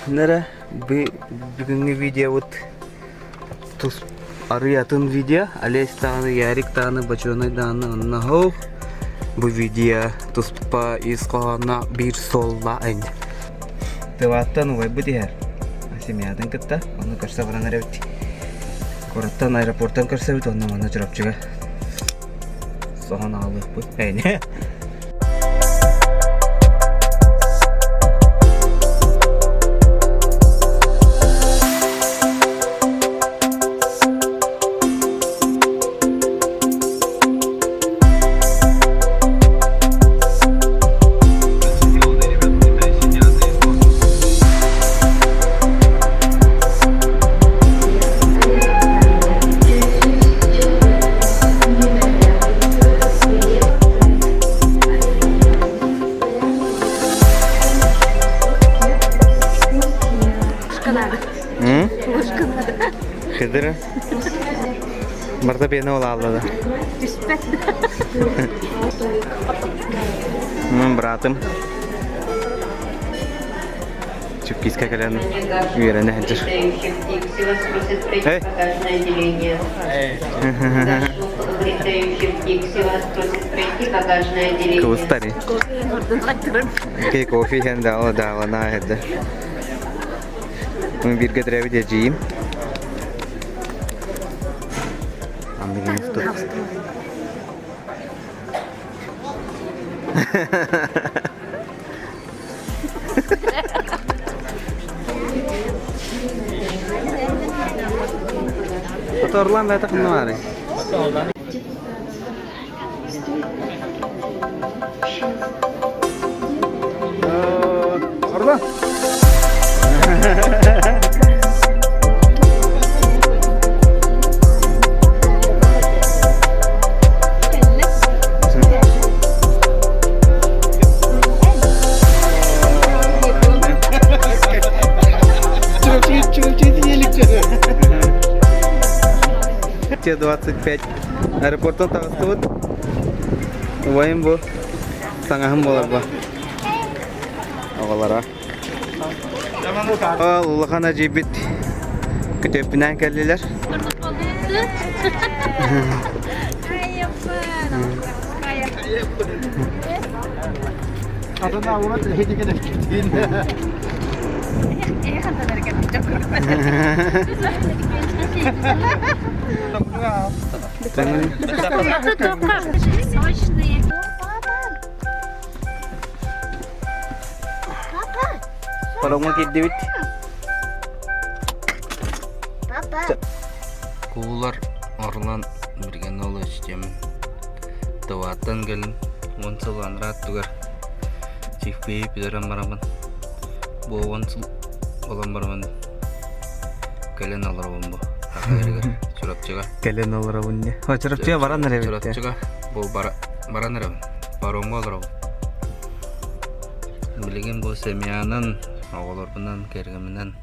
Нэрэ бүгүҥҥү видеобут тус арый атын видео. Олесь даҕаны, Ярик даҕаны, Бочуонай даҕаны онно һоу. Бу видео туспа ис хоһооно биир суолла айн. Тываттан убайбыт иһэр. Семьятын кытта. Ону көрсө баран эрэбит. Куораттан аэропортан көрсөбүт, онно манна Чурапчыга соһон аҕалыахпыт. Эйне. Кыдыры. Барда пена олаалла да. Түспэт. Братым. Чүккискэ кэлэн үөрэнэ сылдьар. Эй! Кыбыстар Окей, кофе иһэн даҕа даҕалана иһэрдэ. Бииргэ төрөөбүт эдьиийим. Анныгын тут. Оторлан бэйэтэ ханна баарый? Орлан! Т-25 аэропортан таҕыстыбыт. Убайым бу саҥаһым буолар бу. Оҕолоро. Ол улахан эдьиийбит күтүөппүнээн кэллилэр. Паромҥа киирдибит. Куулар Орлан Бриганович диэммин Тывааттан кэлин 10 сыл анараа өттүгэр ЧФПИ бүтэрэн бараммын бу 10 сыл буолан бараммын кэлэн олоробун бу Саха сиригэр Чурапчыга Кэлэн олоробун дии. О, Чурапчыга баран эрэбит Чурапчыга бу баран эрэбин паромҥа олоробун Билигин бу семьянан оҕолорбунан кэргэмминэн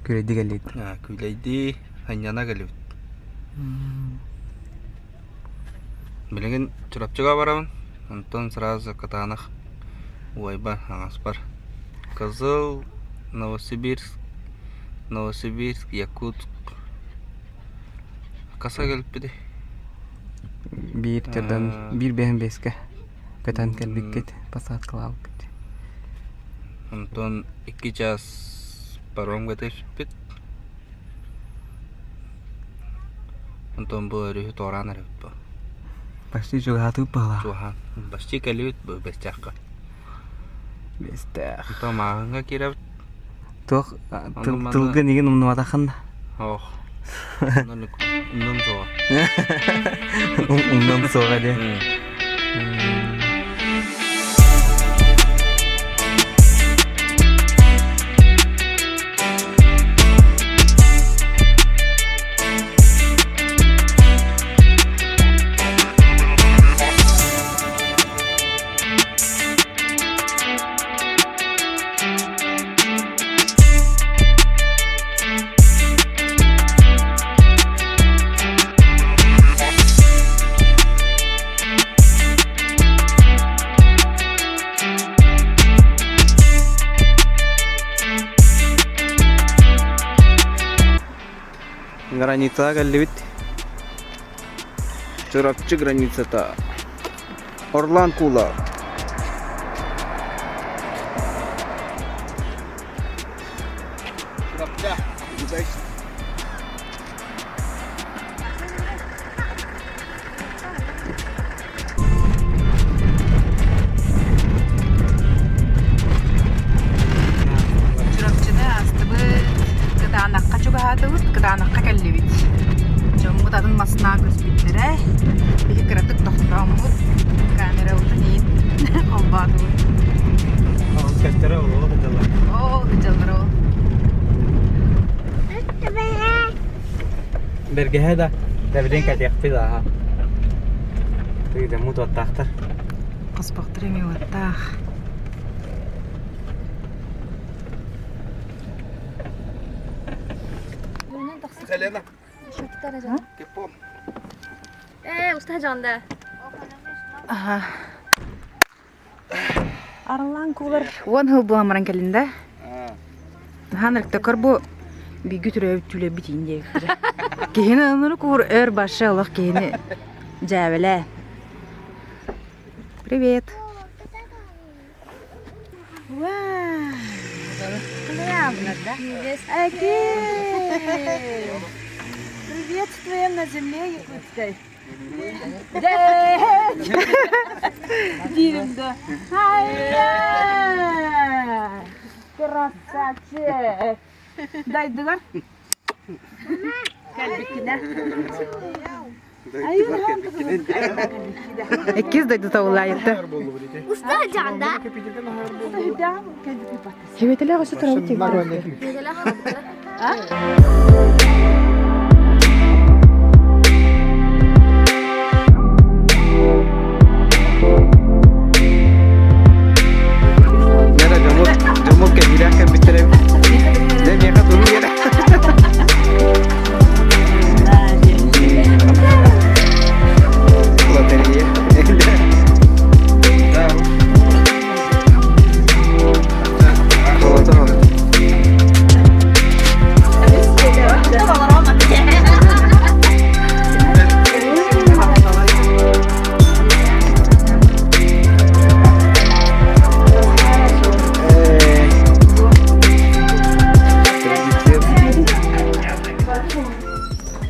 Күлэйдии кэллигит. Күлэйдии сынньана кэллибит. Билигин Чурапчыга барабын, онтон сразу Кытаанах убайбар, аҥаспар. Кызыл, Новосибирск, Новосибирск, Якутск. Хаса кэлбитий? Биир төрдөн биир бэһин биэскэ көтөн кэлбиккит, посадкалаабыккыт. Онтон 2 час паромга түспүт. Онтон бу өрүһү туораан эрэбит бу. Почти чугаһаатыбыт быһалаах. Чугаһаан. Почти кэлибит бу Бэстээххэ. Бэстээх. Онтон мааҕыҥҥа киирэбит. Туох тылгын игин умнубатаххын да? Ох. Умнум суоҕа. Умнум суоҕа диэн. Границаҕа кэллибит. Чурапчы границата. Орлан куула. Чурапча. Чурапчыны аастыбыт, Кытаанахха чугаһаатыбыт, Кытаанахха кэллибит. Дьоммут атын массыынаҕа көспүттэрэ. Биһи кыратык тохтооммут, камерабытын иин холбоотубут. Көстөрө олоҕу сылдьаллар. Оо, сылдьаллар ол. Бэргэһэ да тэбилин кэтиэхпит ааһа. Тыйдаммыт уоттаахтар. Хоспохтор эмиэ уоттаах. Э, уста жонда. Аха. Арлаан куулар уон сыл буолан баран кэллин да? Хаан ырыктакар бу бииргэ төрөөбүт түлэбит иин диэбиттэрэ. Киһини ынырык уур өр башы олох киһини дьээбэлээ. Привет. Приветствуем на земле якутской. Красавчик! Дайдылар. Иккис дойдута улаайытты. Уста жанда. Хебетеле өсө турабыт Нера дьоммут дьоммут кэлиилээх кэлбиттэрэ дьэ миэхэ тугу биэрэ Лотерея.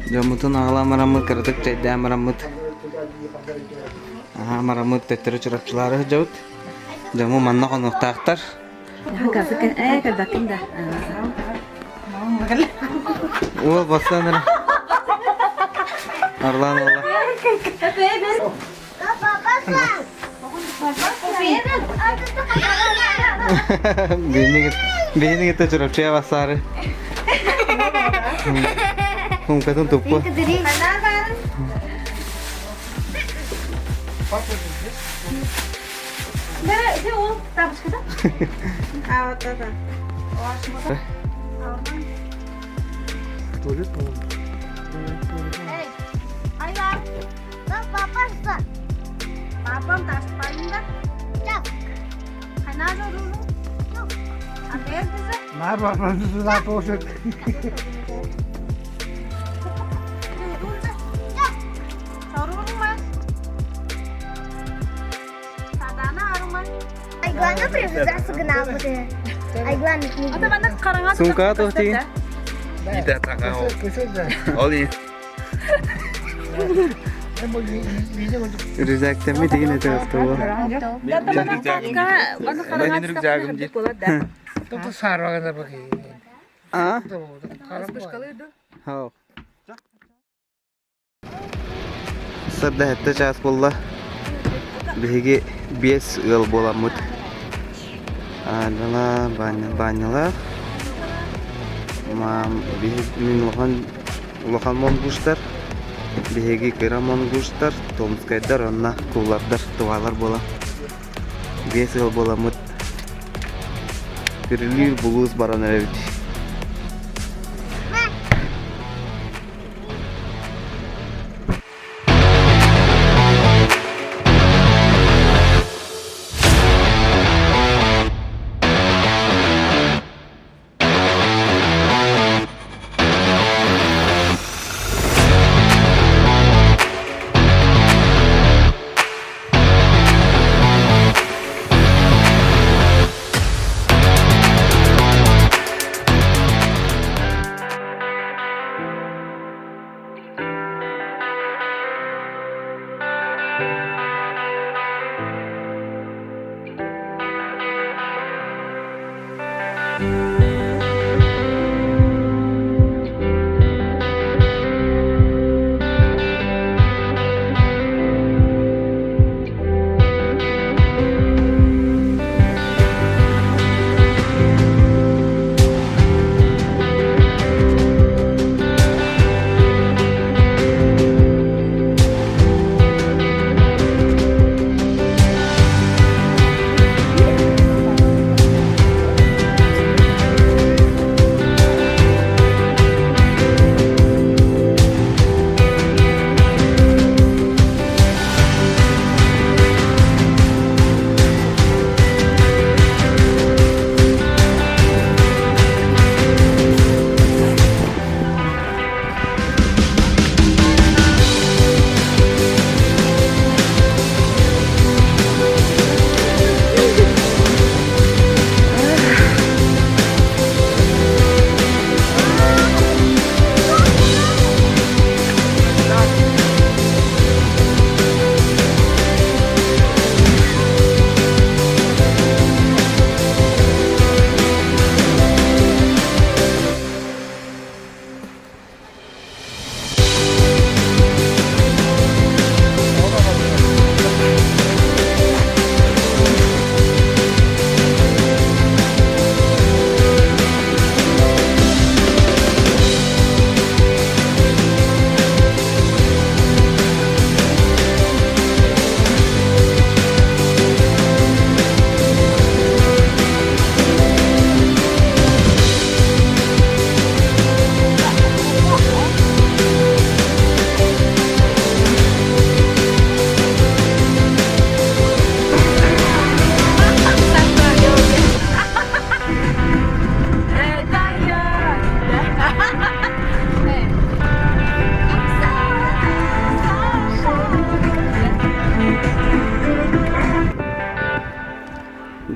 Дьоммутун аҕалан бараммыт, кыратык чэйдээн бараммыт, аһаан бараммыт төттөрү Чурапчылаары сылдьабыт. Дьоммут манна хонуохтаахтар. Уол бастан эрэ. Арлан уола. Биһини кытта Чурапчыга бассаары. Хумкатын туппу. Сумка тохтиин. Рюкзактаммыт игин этэ автобус. А? Хау. Сарда чаас буолла. Биһиги биэс ыал буоламмыт. Аанньала, баанньалаах. Мам, мин улахан улахан монгуштар, биһиги кыра монгуштар, томскайдар уонна куулардар, тувалар буолан. Биэс ыал буоламмыт. Күрүлүүр булуус баран эрэбит.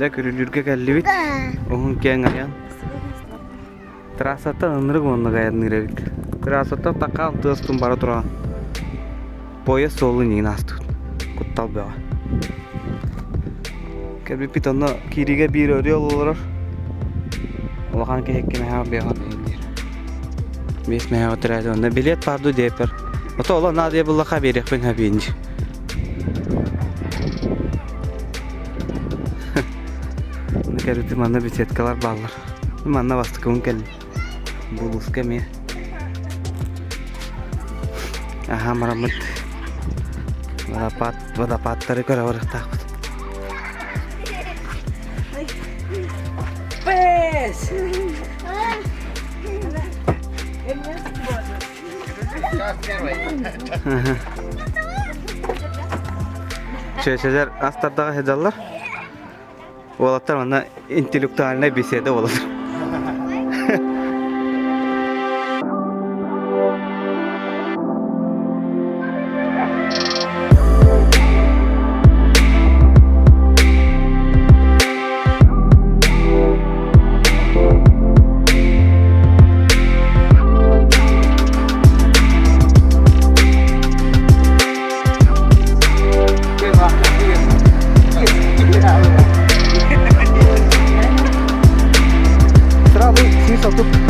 Дьэ Күрүлүүргэ кэллибит. Уһун киэҥ айан. Трассаттан ынырык уонна айанныыр эбит. Трассаттан такаан тыастын бара туран. Поезд суолун иҥин аастыбыт. Куттал бөҕө. Кэлбиппит онно киириигэ биир орел олорор. Улахан киһи икки мэһэҕэ биэҕэ диир. Биэс мэһэҕэ төрөөтө онно билет баар дуу диэппэр. Ото олох наадыйа буллахха биэриэхпин сөп дии. Кэлбитим манна беседкалар бааллар. Манна бастакыбын кэллим. Булууска эмиэ. Аһаа мараммыт водопад, водопадтары көрө барыахтаахпыт. Пес! Чүөчэлэр ас тардаҕа сылдьаллар. Уолаттар манна интеллектуальнай беседа буолар. Сразу 130.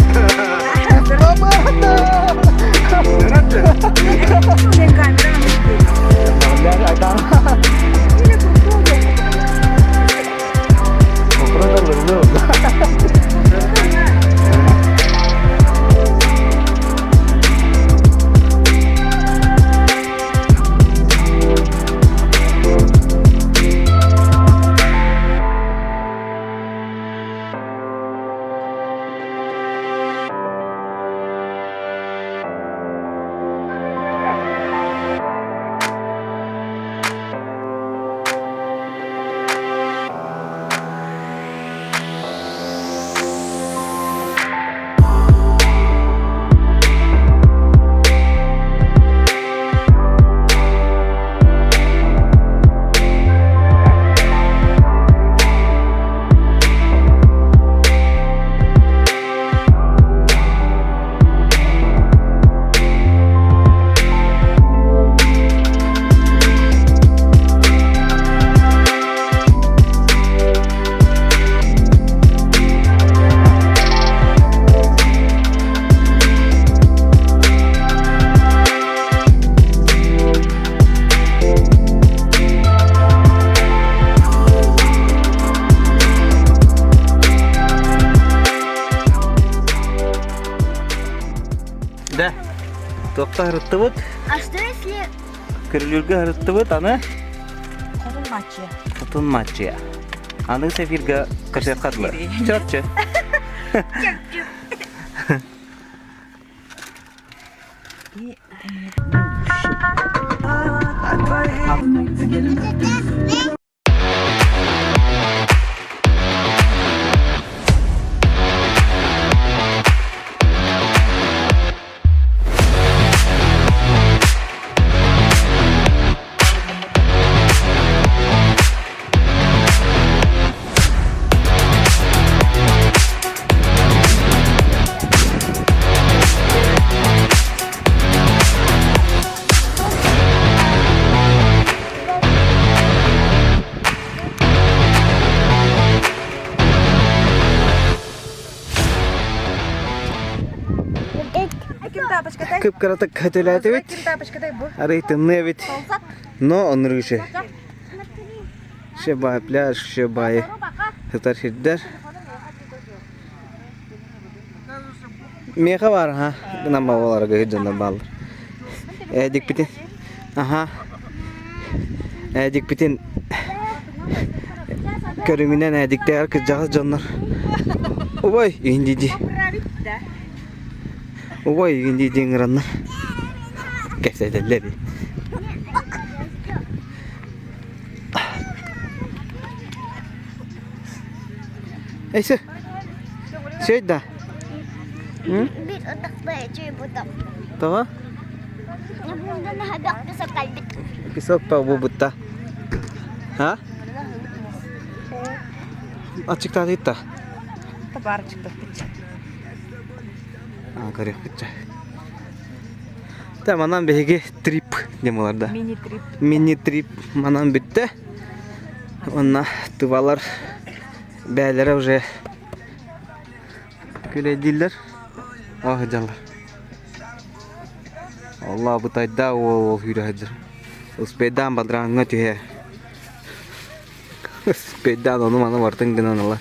Туохха сырыттыбыт? А что если... Көрүлүүргэ сырыттыбыт, аны? Хотун матчия. Хотун матчия. Аны эфиргэ көрсүөххэ дылы. Чорчу. Кып-кыратык хөтөлөөтүбүт. Арый тымныы эбит. Но оннук үчүгэй. Шебай пляж, шебай сытар сирдэр. Миэхэ баар аха гынан бабаларга дьоннор бааллар. Эдикпитин аха эдикпитин көрүҥүнэн эдиктээҕэр кырдьаҕас дьоннор убай иһин дии убай иһин дии дии ыҥыраннар кэпсэтэллэр Эйсе Сей да Тоҕо? Песок буолбутта. А? Аччыктаатыйта. Табаар аччыктаппытча. А, көрүөхпүтчэ. Та манан биһиги трип диэн буолар да. Мини-трип. Мини-трип манан бүттэ. Онно тывалар бээлэрэ уже күлэйдииллэр. О, сылдьаллар. Алла бытайда уол уол сүүрэ сылдьар. Успейдаан бадрааҥҥа түһэ. Успейдаан ону маны барытын гынан ыла.